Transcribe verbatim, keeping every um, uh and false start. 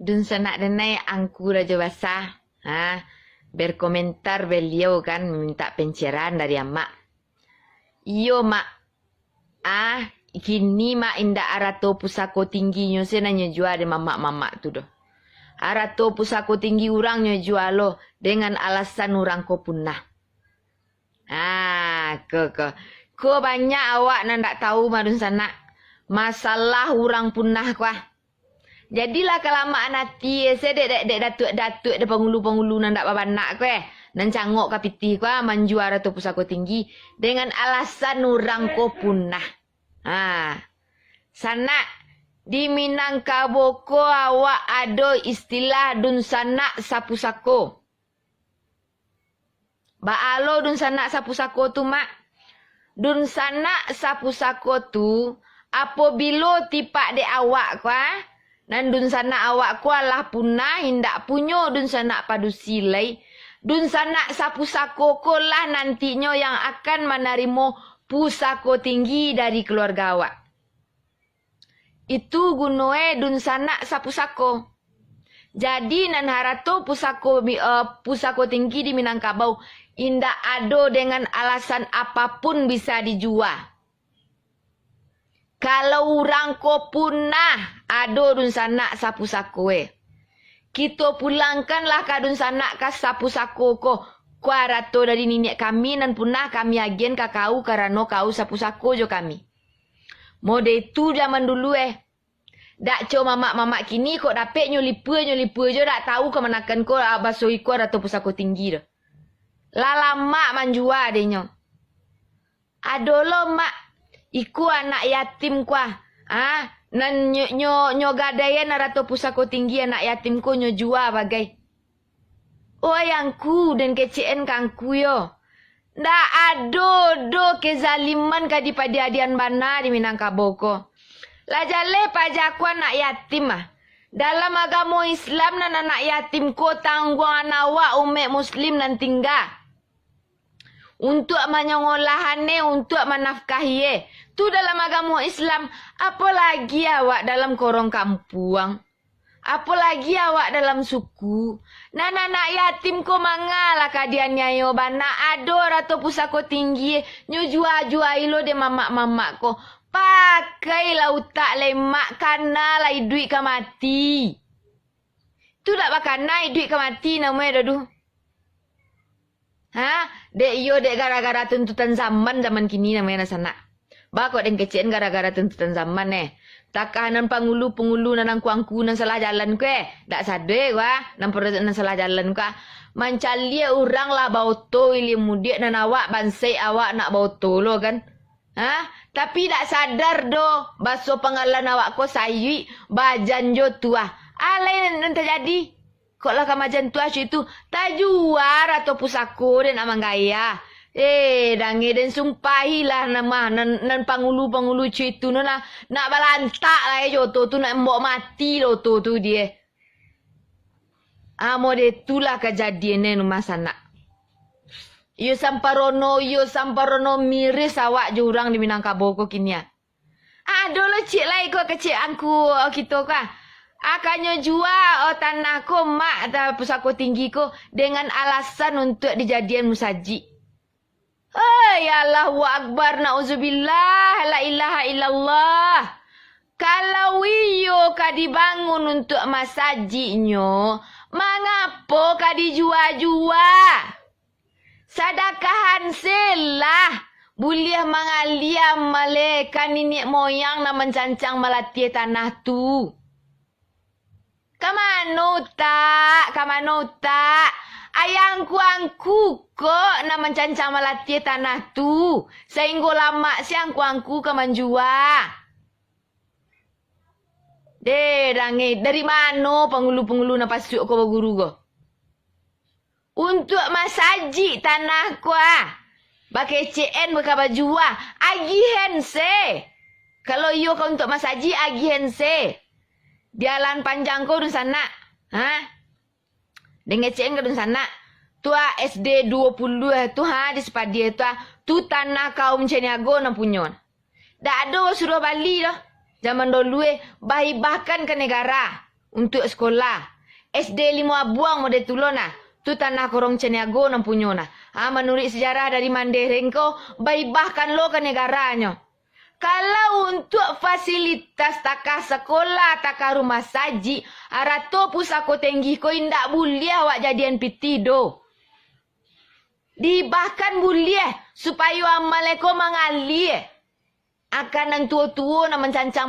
Dunsanak denai Angku Rajo Basa, ha, berkomentar beliau kan, minta pencerahan dari Amak. Iyo, Mak. Ah, kini, Mak, indak arato pusako tingginyo se nan nyo jua dek mamak-mamak tu doh. Arato pusako tinggi urang nyo jua lo, dengan alasan urang ko punah. Ah, ko, ko. Ko banyak awak nan ndak tahu, Mak Dunsanak. Masalah urang punah ko ah. Jadilah kalamaan ati se dek, dek, dek datuak-datuak, dek pangulu-pangulu nan dak babanak ko eh, nan cangok ka pitih ko ah, manjua arato pusako tinggi dengan alasan urang ko punah. Ha. Sanak, di Minangkabau ko awak ado istilah dunsanak sapusako. Baa lo dunsanak sapusako tu, Mak? Dunsanak sapusako tu, apobilo tipak dek awak ko ah, nan dunsanak awak ko lah punah, indak punyo dunsanak padusi lai, dunsanak sapusako ko lah nantinyo yang akan manarimo pusako tinggi dari kaluarga awak. Itu guno e dunsanak sapusako. Jadi, nan harato pusako mi-, eh, pusako tinggi di Minangkabau, indak ado dengan alasan apapun bisa dijua. Kalau urang ko punah, ado dunsanak sapusako e. Kito pulangkanlah ka dunsanak ka sapusako ko, ko arato dari niniak kami nan punah kami agian ka kau, karano kau sapusako jo kami. Mode tu jaman dulu e. Dak co mamak-mamak kini, kok dapek nyo lipua, nyo lipua jo, dak tahu kamanakan ko, ah, baso iko arato pusako tinggi tu. Lah lamak manjua dek nyo. Ado lo, Mak, iko anak yatim ko ah, ah, nan nyo, nyo, nyo gadaian arato pusako tinggi anak yatim ko nyo jua bagai. Oi Angku, den kecek-an ka Angku yo. Ndak ado doh kezaliman ka dipadiadian bana di Minangkabau ko. Lah jaleh paja ko anak yatim ah. Dalam agamo Islam nan anak yatim ko tangguangan awak umaik muslim nan tingga. Untuak manyongolahan e, untuak manafkahi e. Tu dalam agamo Islam, apolagi awak dalam korong kampuang. Apolagi awak dalam suku. Nan anak yatim ko mangalah ka dianiayo bana, ado arato pusako tinggi, nyo jua-juai lo dek mamak-mamak ko. Pakailah utak lai, Mak, kanalah iduik ka mati. Tu dak bakana iduik ka mati namonyo doh. Ha? Dek iyo, dek gara-gara tuntutan zaman, zaman kini namonyo nan sanak. Ba kok den kecek-an gara-gara tuntutan zaman, eh. Takah nan pangulu-pangulu nan angku-angku nan salah jalan ko, eh. Dak sadar ko, ah. Nan per-, nan salah jalan ko, ah. Mancaliak urang lah baoto ilia mudiak nan awak bansaik awak nak baoto lo kan. Ha? Tapi dak sadar doh, baso panggalan awak ko sayuik, bajanjo tuah. Alai nan, nan tajadi. Kok lah ka majan tuah cuy tu, tajua arato pusako den nak manggaya. Eh, dangeh den sumpahi lah nan mah, nan, nan pangulu-pangulu cuy tu no lah. Nak balantak lah eh jo oto tu, nak mbok mati lah oto tu die. Ah, mode tu lah kajadian den rumah sanak. Iyo samparono, iyo samparono miris awak jo urang di Minangkabau ko kini ah. Ado lo ciek lai ko kecek angku, oh, kito ko ah. Akanyo jua, oh, tanah ko, Mak, ta-, pusako tinggi ko, dengan alasan untuak dijadian musajik. Hei, Allahu Akbar, na'udzubillah, la ilaha illallah. Kalau iyo ka dibangun untuak masajiknyo, mangapo ka dijua-jua? Sadakahan se lah, buliah mangaliam maleh ka niniak moyang nan mancancang malatiah tanah tu. Ka mano utak? Ka mano utak? Ayah angku-angku ko nan mancancang malatiah tanah tu, sainggo lamak se angku-angku ka manjua. Deh, dangeh, dari mano pangulu-pangulu nan pasuak ko baguru ko? Untuak masajik tanah ko ah. Bakecek-an baka bajua, agihan se. Kalau iyo ka untuak masajik, agihan se. Di alahan panjang ko dunsanak. Ha? Dangecek-an ka dunsanak. Tu ah S D duo puluah tu ha, di Sepadia tu ah. Tu tanah kaum Caniago nan punyo. Dak ado suruah bali doh. Zaman dulu eh, bahibahkan ka negara. untuak sikolah. S D Limo Abuang model tu lo nah. Tu tanah Korong Caniago nan punyo nah. Ha, manuruik sejarah dari Mandeh Rengko, baibahkan lo ka negaranyo. Kalau untuak fasilitas takah sakolah, takah rumah sajik, arato pusako tenggih ko indak buliah awak jadian pitih doh. Diibahkan buliah, supayo amal ko mangalia. Akan nan tuo-tuo nan mancancang